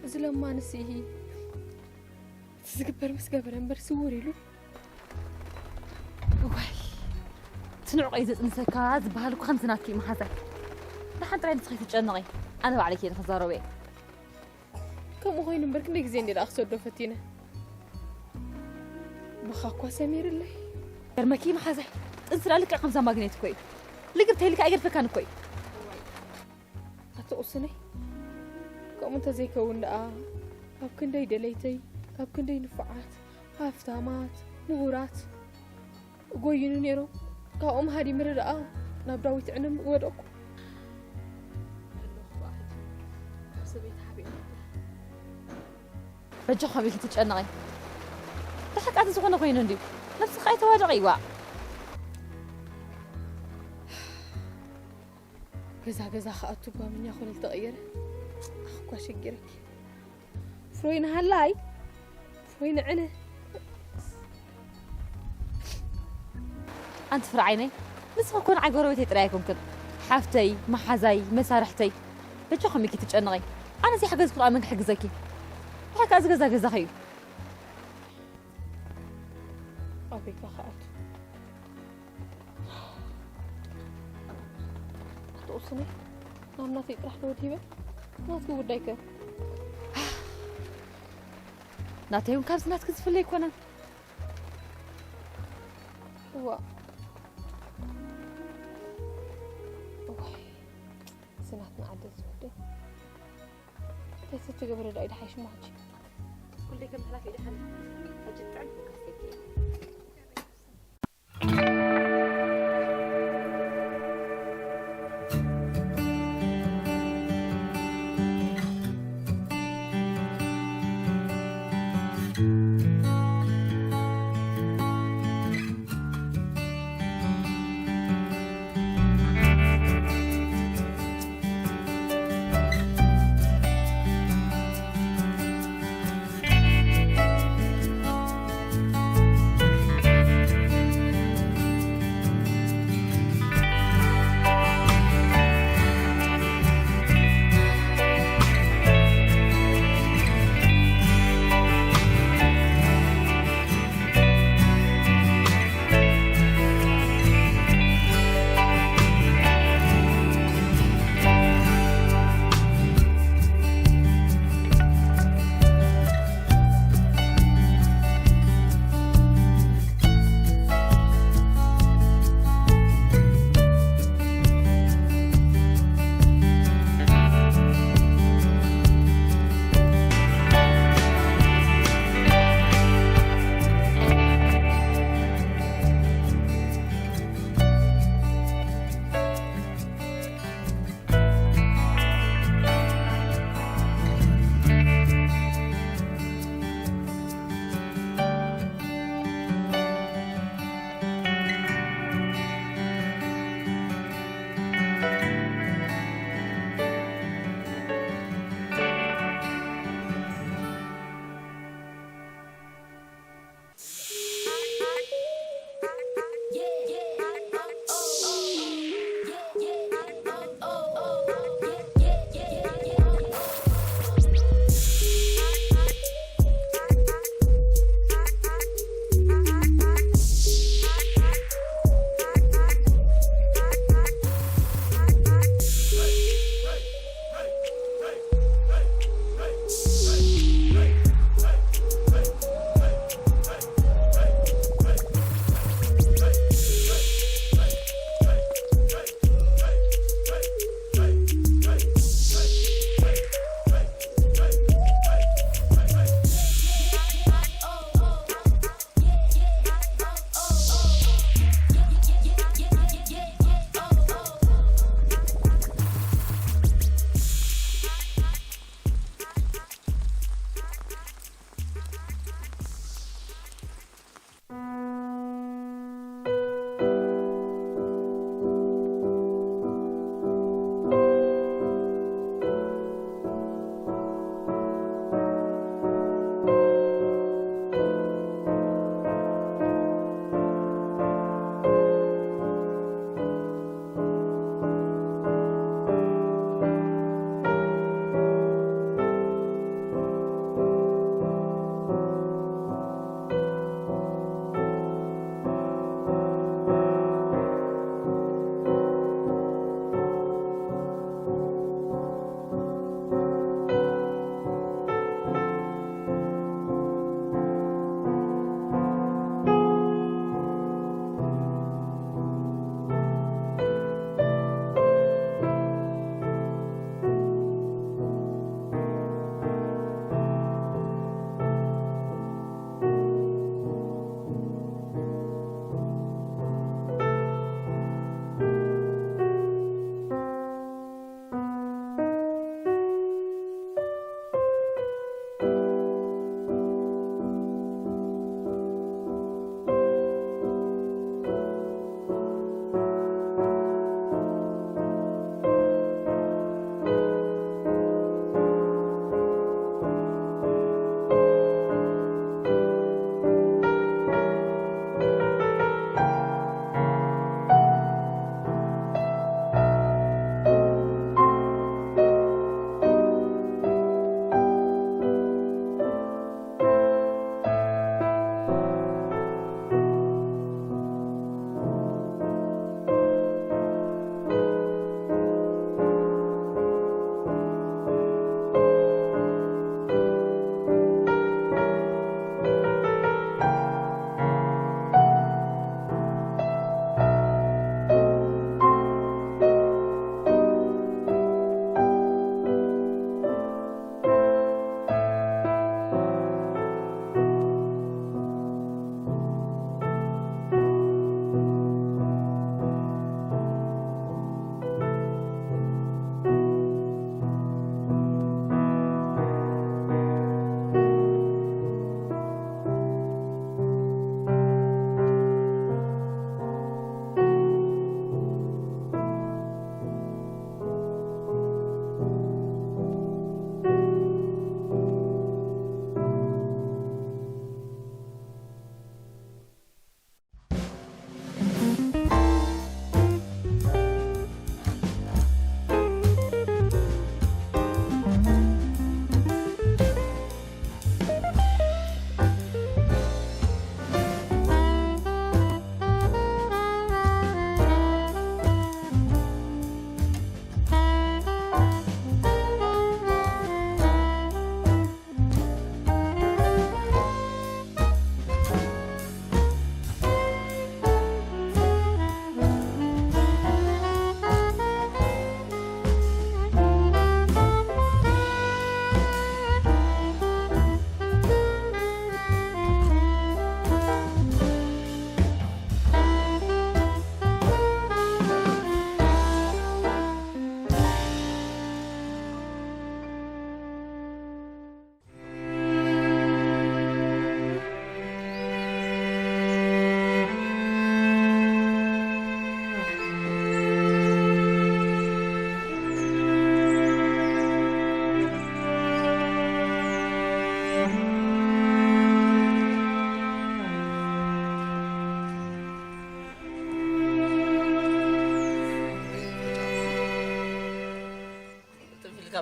እዚ ለማንስ እዩ። እቲ ዝግበር ምስ ገበረ እምበር ስውር ኢሉ። እዋይ፣ እቲ ንዕቀይ ዘጽንሰካ ዝበሃል እኮ ከምዚ ናትኪ እዩ መሓዛይ። ደሓን ጥራይ ንስኺ ትጨነቒ፣ ኣነ ባዕለይ ከይደ ክዛረቦ እየ። ከምኡ ኮይኑ እምበር ክንደይ ግዜ እንዴ ደኣ ክሰዶ ፈቲነ። ብኻ እኳ ሰሚርለይ። ገርመኪ መሓዛይ፣ ጥንሲ ደኣ ልክዕ ከምዛ ማግኔት እኮ እዩ። ልግብ ተይልካ ኣይገድፈካን እኮ እዩ። ኣቲ ቁስነይ፣ ከምኡ እንተዘይከውን ደኣ፣ ካብ ክንደይ ደለይተይ፣ ካብ ክንደይ ንፉዓት፣ ሃፍታማት፣ ምሁራት፣ ጎይኑ ነይሮም። ካብኦም ሃዲምረ ደኣ ናብ ዳዊት ዕንብ ወደቅኩ። በጃኹም ኢልኪ ትጨነቒ። ብሓቂ ዝኾነ ኮይኑ እንድዩ። ነብስኻ ኣይተዋድቒ፣ ዋእ። ገዛ ገዛ ክኣቱ ባምኛ ኮነ ዝተቐየረ። ኣኽኳ ሸጊረኪ። ፍሮይን ሃላይ፣ ፍሮይን ዕነ። ኣንቲ ፍረ ዓይነይ፣ ንስኺ እኮ ንዓይ ጎረቤተይ ጥራይ ኣይኮንክን። ሓፍተይ፣ መሓዛይ፣ መሳርሕተይ። በጃኹም ኢልኪ ትጨነቒ። ኣነ ዘይሓገዝኩ ከኣ መን ክሕግዘኪ? ብሓቂ እዚ ገዛ ገዛኺ እዩ። ኣበይ ከ ክኣቱ? ኣቲ ቁስኒ፣ ናብ ናተይ ጥራሕ ዶ ወዲበ? ናትኪ ጉዳይ ከ? ናተይ እውን ካብዚ ናትኪ ዝፍለ ኣይኮነን። እዋ። እዋይ፣ እዚ ናትና ዓዲ ዝወደይ። እንታይ ተትገብረ ዶ ኣይደሓይሽ እሞ ሕጂ? ኩለይ ከም ተላፊ ድሓን ሕጂ ጥዕም ክከፍተኪ እየ።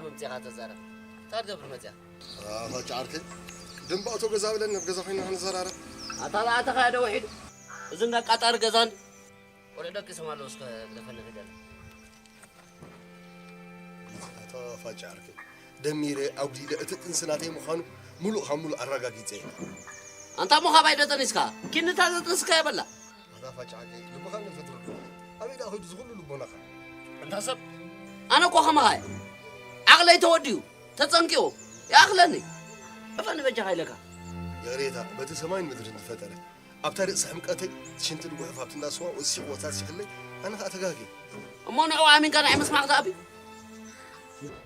መምፅኻ ተዛረብ። እንታይ ትገብር መፅያ? ኣፋጭ ዓርከይ፣ ደንባእቶ ገዛ ብለን ናብ ገዛ ኮይና ክንዘራረብ። ኣታ ንኣተኻ ዶ ውሒዱ? እዚ እንዳቃጣሪ ገዛን ቆልዑ ደቂሶም ኣለዉ። እስከ ግደፈኒ ፊደል። ኣታ ፋጭ ዓርከይ፣ ደሚረ ኣጉዲለ እቲ ጥንሲ ናተይ ምዃኑ ሙሉእ ካብ ሙሉእ ኣረጋጊጸ እየ። ኣንታ እሞ ካባይ ዶ ጠኒስካ? ኪንታ ዘጥንስካ የበላ። ኣታ ፋጭ ዓርከይ፣ ልብኻ እንፈትረሉ። ኣበይ ደኣ ኸይዱ ዝኹሉ ልቦናኻ? ኣንታ ሰብ፣ ኣነ እኮ ከማኻ እየ። ዓቕለይ ተወዲኡ፣ ተጸንቂቑ፣ ይኣኽለኒ። እፈኒ በጃኻ ኢለካ። ይቕሬታ፣ በቲ ሰማይን ምድርን ዝፈጠረ፣ ኣብታ ርእሲ ሕምቀተይ ሽንቲ ንጉሕፍ ኣብቲ እንዳ ስዋ ወሲኽዎ ተሲኽለይ፣ ኣነ ኸኣ ተጋግየ። እሞ ንዕኡ ኣሚንካ ናይ ምስማዕ ክተኣቢ?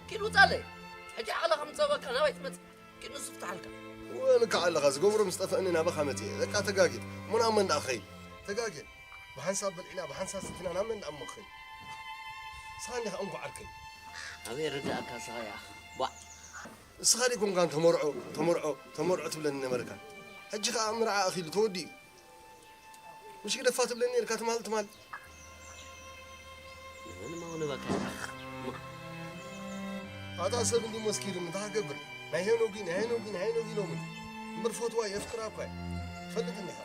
ኪድ ውጻለይ። ሕጂ ዓቕሊ ከም ዝጸበካ ናበይ ትመጽእ? ኪድ ንሱ ፍትሓልካ። ወልካ ኣለኻ፣ ዝገብሮ ምስ ጠፍኣኒ ናባኻ መጺኤ። በቃ ተጋግየ። እሞ ናብ መን ደኣ ክኸይድ? ተጋግየ። ብሓንሳብ በልዒና፣ ብሓንሳብ ሰቲና ናብ መን ደኣ እሞ ክኸይድ? ንስኻ እንዲኻ እንኮ ዓርከይ። ኣበይ ርዳእካ ንስኻ ኢኻ። ቧዕ። ንስኻ ደይኮንካን ተመርዖ፣ ተመርዖ፣ ተመርዖ ትብለኒ ነበርካ። ሕጂ ኸኣ ምርዓ ኣኺሉ ተወዲኡ። ምሽ ግደፋ ትብለኒ ነርካ ትማል ትማል። ንመን ማው ንበካ? ኣታ ሰብ እንዲ መስኪርኒ እንታይ ክገብር? ናይ ሄኖጊ፣ ናይ ሄኖጊ፣ ናይ ሄኖጊ ኢሎምኒ። እምበር ፈትዋ የፍቅራ እኳ እየ። ትፈልጥ እንዲኻ።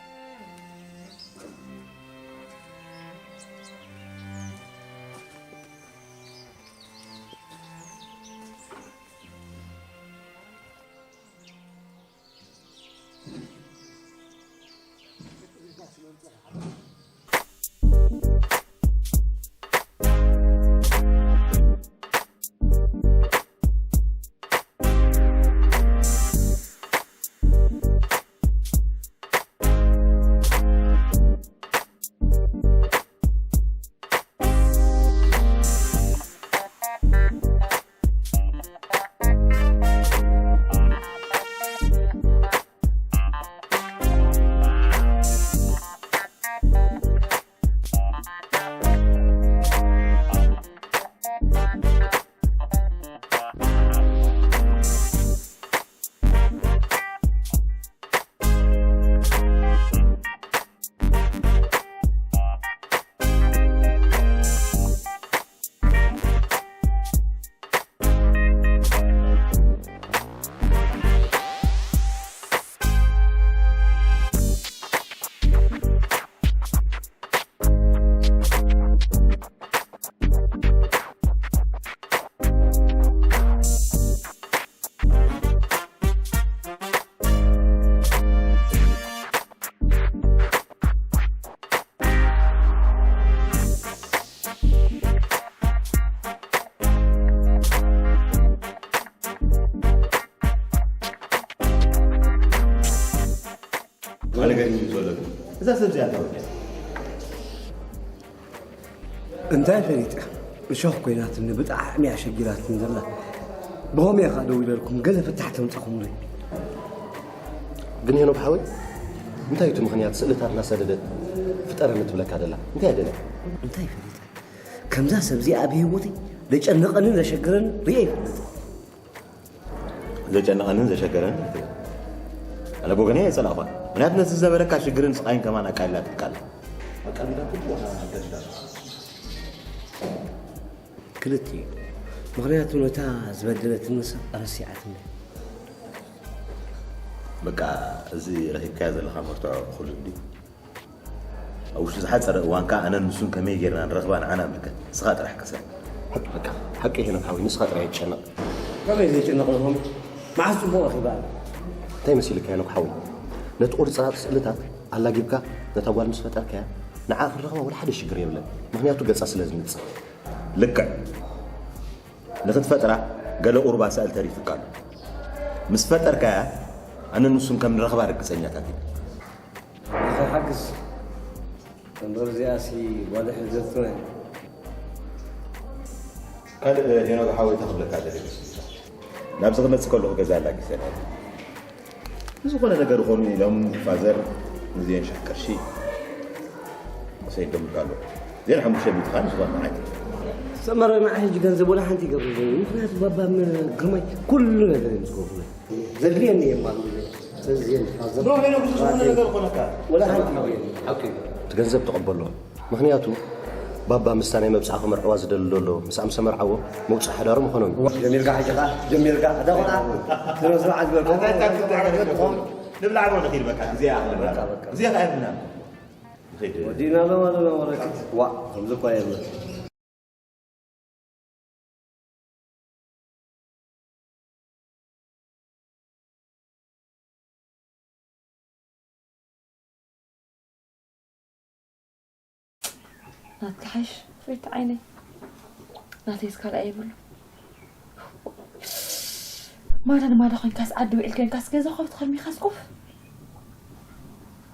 ኣነ ገሪሙኒ ዘሎ ግን እዛ ሰብ እዚኣ እንታይ ወዲኣ? እንታይ ፈሊጠ? እሾኽ ኮይናትኒ፣ ብጣዕሚ ኣሸጊራትኒ ዘላ። ብኸመይ እየ ኸኣ ደው ኢለልኩም ገለ ፍታሕ ተምጻኹምለይ? ግን ሄኖክ ሓወይ፣ እንታይ እዩ እቲ ምኽንያት ስእልታት እናሰደደት ፍጠረኒ ትብለካ ዘላ? እንታይ እያ ደልያ? እንታይ ፈሊጠ? ከምዛ ሰብ እዚኣ ኣብ ህይወተይ ዘጨነቐንን ዘሸገረንን ርእየ ኣይፈልጥን። ዘጨነቐንን ዘሸገረንን ኣይትበል። ኣነ ብወገነይ ኣይጸላእኳን። ምኽንያቱ ነቲ ዝነበረካ ሽግርን ስቓይን ከማን ኣቃሊላትልካ ኣላ። ኣቃሊላትልካ ወላ ኣጋዲላትልካ? ክልቲኡ። ምኽንያቱ ነታ ዝበደለትኒ ሰብ ረሲዓትኒ። በቃ እዚ ረኺብካዮ ዘለኻ መርትዖ እኹል እንድዩ። ኣብ ውሽጢ ዝሓጸረ እዋን ከኣ ኣነን ንሱን ከመይ ጌርና ንረኽባ ንዓና ምልከት። ንስኻ ጥራሕ ቅሰን። ሓቂ በቃ፣ ሓቂ ሄኖክ ሓወይ፣ ንስኻ ጥራይ ኣይትጨነቕ። ከመይ ዘይጭነቕ ኢኹም? መዓስ ጽቡቕ ረኺባ? እንታይ መሲልካ ሄኖክ ሓወይ? ነቲ ቁርጽራጽ ስእልታት ኣላጊብካ ነታ ጓል ምስ ፈጠርካያ፣ ንዓ ክንረኽባ ወላ ሓደ ሽግር የብለን። ምኽንያቱ ገጻ ስለ ዝንጽር። ልክዕ። ንኽትፈጥራ ገለ ቁሩብ ኣሳእል ተሪፉካ ኣሎ። ምስ ፈጠርካያ ኣነን ንሱን ከም ንረኽባ ርግጸኛታት ኢና። ንኽሓግዝ እምበር እዚኣሲ ጓል ሕዘት ትኾን። ካልእ ሄኖክ ሓወይ እንታይ ክብለካ ደልየ መሲልካ? ናብዚ ክመጽእ ከለኹ ገዛ ኣላጊሰ ነይረ። ንዝኾነ ነገር ኾኑ ኢሎም ፋዘር ንዚአን ሽሕ ቅርሺ ሰይዶምልካ ኣለዉ። እዚአን ሓሙሽተ ሚእቲ ኻን ዝኾነ ዓይነት። ሰመረ ንዓ ሕጂ ገንዘብ ወላ ሓንቲ ይገብሩ ዘይብሉ። ምኽንያቱ ባባ ም-፣ ግርማይ ኩሉ ነገር እዮም ዝገብሩለይ። ዘድልየኒ እዮም ማለት እዩ። ስለዚ እዚአን ፋዘር ኖ፣ ሄኖክ፣ ብዙ ዝኾነ ነገር ኾነካ። ወላ ሓንቲ ይገብሩ። ሓቂ እዩ። እቲ ገንዘብ ተቐበሎ። ምኽንያቱ ባባ ምስታ ናይ መብጽዓ ክመርዕዋ ዝደሊ ዘሎ ምስኣም ሰመርዓዎ መውጽኢ ሓዳሮም ይኾኖም። ጀሚርካ ሕጂ ኸኣ ጀሚርካ እታ ቆልዓ ስነ ስርዓት ዝበልኩ። እንታይ እንታይ ክትዕገል ኣለኩም? ንብላዕ ዶ ንኺድ በቃ ግዜ ይኣኽለና። በቃ፣ በቃ። ግዜ ከኣ የብልናን። ንኺድ። ወዲእና ኣለና ኣለና ወረቀት። ዋ፣ ከምዚ እኳ የለን። ናትካ ሓይሽ ፍሬት ዓይነይ ናተይስ ካልኣ የብሉ። ማዳ ንማዳ ኮይንካስ ዓዲ ውዒል ኮይንካስ ገዛ ኮፍ ትኸልሚኻስ ኮፍ።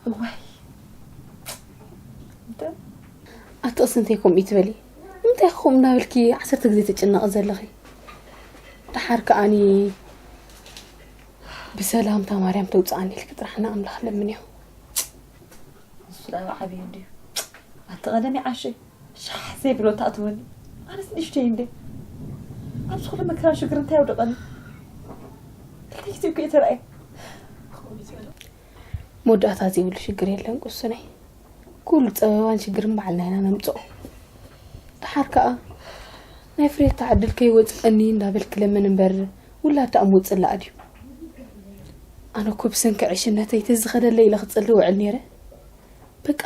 እዋይ እንተ ኣቲ ቅስንተይ ከምኡ ይትበሊ። እንታይ ከምኡ እናበልኪ ዓሰርተ ግዜ ትጭነቒ ዘለኺ? ደሓር ከኣኒ ብሰላምታ ማርያም ተውፅኣኒ ኢልኪ ጥራሕ ንኣምላኽ ለምንዮ። ንሱ ዳኣ ዓብዩ እንድዩ። ኣቲ ቀደም ይዓሽ ሻሕ ዘይብሎ ተኣትወኒ። ኣነስ ንእሽተይ እንደ ኣብዚ ኩሉ መከራን ሽግር እንታይ ኣውደቐኒ? ክልተ ግዜ እኮ እየ ተራእየ። መወዳእታ ዘይብሉ ሽግር የለን ቁሱነይ። ኩሉ ፀበባን ሽግርን ባዕልና ኢና ነምፅኦ። ደሓር ከዓ ናይ ፍሬታ ዕድል ከይወፅኣኒ እንዳበልኪ ለምን እምበር ውላድ ደኣ ምውፅእ ላእ ድዩ? ኣነ እኮ ብሰንኪ ዕሽነተይ ተዝኸደለይ ኢለ ክፅሊ ውዕል ነይረ። በቃ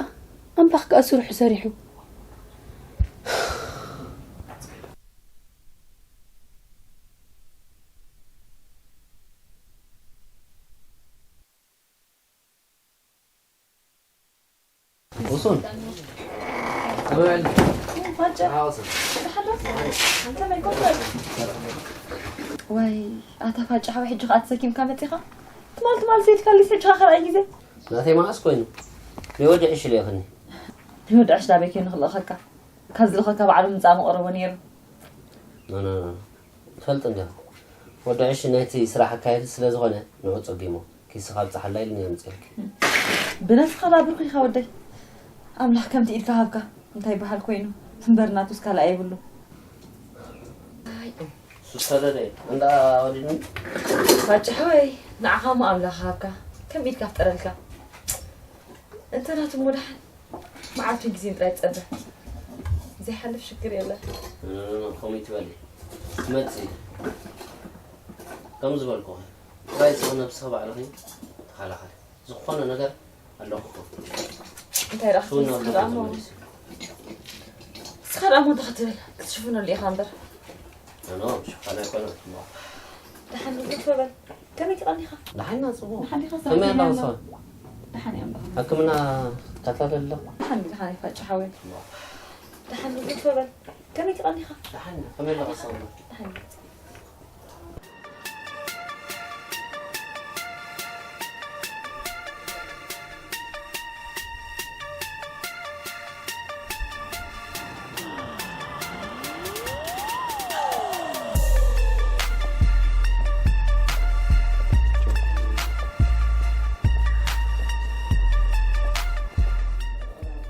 ኣምላኽ ከኣ ስርሑ ሰሪሑ። ውሱን። ወይ ኣታ ፋጭ ሓወይ፣ ሕጂ ከኣ ተሰኪምካ መጺኻ? ትማል ትማል ዘይድካ ሊስ ሕጂ ከኣ ካልኣይ ግዜ? ናተይ መዓስ ኮይኑ? ናይ ወዲ ዕሽ ኢለ ይኽኒ። ናይ ወዲ ዕሽ ዳበይ ኮይኑ ክልእኸካ? ካብ ዝልእኸካ ባዕሉ ምምጻእ ምቐረቦ ነይሩ። ኖ፣ ኖ፣ ኖ። ትፈልጥ እንዲኻ። ወዲ ዕሽ ናይቲ ስራሕ ኣካየዲ ስለ ዝኾነ ንዑ ጸጊሞ። ኪስኻ ኣብጽሓላ ኢሉኒ ኣምጺኤልኪ። ብነፍስኻ ዳ ብሩኽ ኢኻ ወደይ። ኣምላኽ ከምቲ ኢድካ ሃብካ እንታይ በሃል ኮይኑ። እምበር ናቱስ ካልእ የብሉ። ኣይ፣ ሱስ ሰደደ እንዳ ወዲኒ። ፋጭ ሓወይ፣ ንዓኻ እሞ ኣምላኽ ሃብካ። ከም ኢድካ ፍጠረልካ። እንተ ናቱ እሞ ደሓን። መዓልቱን ግዜን ጥራይ ጸበ። ዘይሓልፍ ሽግር የለን። ኖ፣ ኖ፣ ኖ፣ ከምኡ ይትበሊ። መጺ። ከም ዝበልኩኺ፣ ጥራይ ስኺ ነብስኺ ባዕልኺ ተኸላኸሊ። ዝኾነ ነገር ኣለኹ። እንታይ ደኣ ሱን ክትብል? ንስኻ ደኣ እሞ፣ መሊሱ። ንስኻ ደኣ እሞ እንታይ ክትብል? ክትሽፍነሉ ኢኻ እምበር። ኖ፣ ኖ፣ ሽፋን ኣይኮነን። ደሓን ንጉት በል። ከመይ ቀኒኻ? ደሓን ኢና፣ ጽቡቕ። ደሓን ዲኻ? ከመይ ኣለኻ ሰላም ሰው? ደሓን እየ እምበር። ሕክምና ትከታተል ኣለኹ። ደሓን፣ ደሓን ይፋጭ ሓወይ። ደሓን ንጉት በል። ከመይ ቀኒኻ? ደሓን፣ ከመይ ኣለኻ ሰው? ደሓን።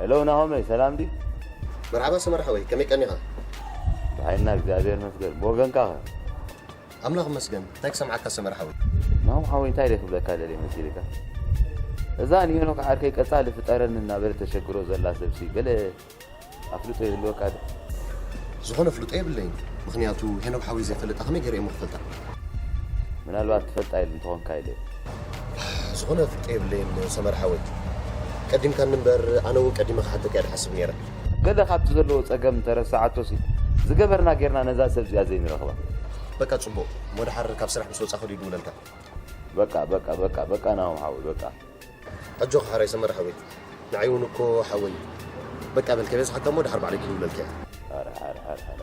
ሄሎ ናሆመይ፣ ሰላም ድዩ? መርሓባ ሰመር ሓወይ፣ ከመይ ቀኒኻ? ደሓና፣ እግዚኣብሔር ይመስገን። ብወገንካ ኸ? ኣምላኽ ይመስገን። እንታይ ክሰምዓካ ሰመር ሓወይ? ናሆም ሓወይ፣ እንታይ ድየ ክብለካ ደልየ መሲልካ? እዛ ንሄኖክ ዓርከይ ቀጻሊ ፍጠረኒ እናበለት ተሸግሮ ዘላ ሰብሲ ገለ ኣፍልጦ ይህልወካ ዶ? ዝኾነ ኣፍልጦ የብለይን። ምኽንያቱ ሄኖክ ሓወይ ዘይፈልጣ ከመይ ገይረ እየ እሞ ክፈልጣ? ምናልባት ትፈልጣ ኢሉ እንተኾንካ ኢለ እየ። ዝኾነ ኣፍልጦ የብለይን ሰመር ሓወይ። ቀዲምካኒ እምበር ኣነ እውን ቀዲመ ክሓተካ እየ ዝሓስብ ነይረ። ገለ ካብቲ ዘለዎ ጸገም እንተረሳዓቶሲ ዝገበርና ጌርና ነዛ ሰብ እዚኣ ዘይንረኽባ። በቃ ጽቡቕ። እሞ ደሓር ካብ ስራሕ ምስ ወጻእኹ ድዩ ድውለልካ? በቃ፣ በቃ፣ በቃ፣ በቃ ናሆም ሓወይ፣ በቃ። ኣጆኻ ሓራይ ሰመር ሓወይ። ንዓይ እውን እኮ ሓወይ እዩ። በቃ በል ከይበዝሓካ እሞ ደሓር ባዕለይ ክድውለልካ እየ። ኣረ፣ ኣረ፣ ኣረ፣ ኣረ።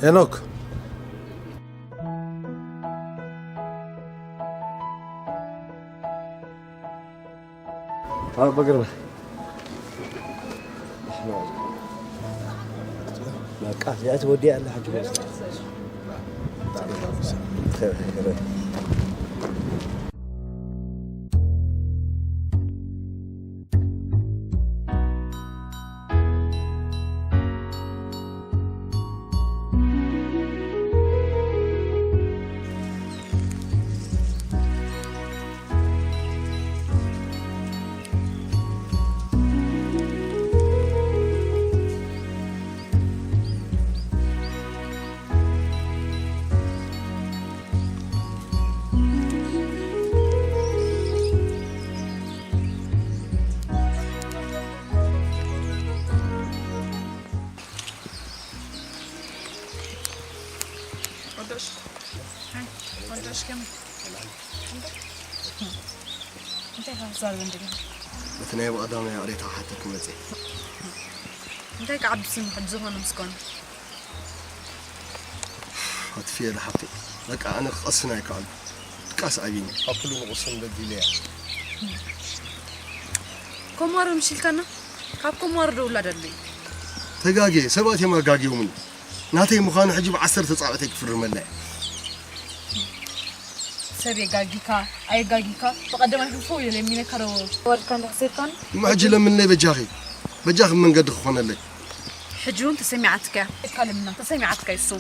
ሄኖክ። ኣብ በግርባ። በቃ፣ እዚኣ ትወዲኣ ኣላ ሕጂ። ወደሽ፣ ሃይ፣ ወደሽ ከመይ? እንታይ ኢኻ ክትዛረብ እንድልኻ? በቲ ናይ ብቐዳማይ ኣቕሬታ ክሓተኪ መጽእ። እንታይ ክዓቢ ስኒ ሕጂ ዝኾነ ምስ ኮነ? ኣትፍየ ዶ ሓፍተይ? በቃ ኣነ ክቐስን ኣይከኣልኩ። ድቃስ ኣብይኒ። ካብ ኩሉ ንቑስን በዲለያ። ኮማሮ ምሽ ኢልካና? ካብ ኮማሮ ዶ ውላድ ኣሎ እዩ? ተጋግየ፣ ሰባት እዮም ኣጋግዮምኒ። ናተይ ምዃኑ ሕጂ ብዓሰርተ ጻብዕተይ ክፍርመላ እየ። ሰብ የጋጊካ፣ ኣየጋጊካ፣ ብቐደማይ ህፎ ኢለ ለሚነካ ዶ ወርድካ እንዳ ከሲርካኒ? እሞ ሕጂ ለምንለይ በጃኺ፣ በጃኺ መንገዲ ክኾነለይ። ሕጂ እውን ተሰሚዓትካ እያ። ኢልካ ለምና፣ ተሰሚዓትካ እሱ።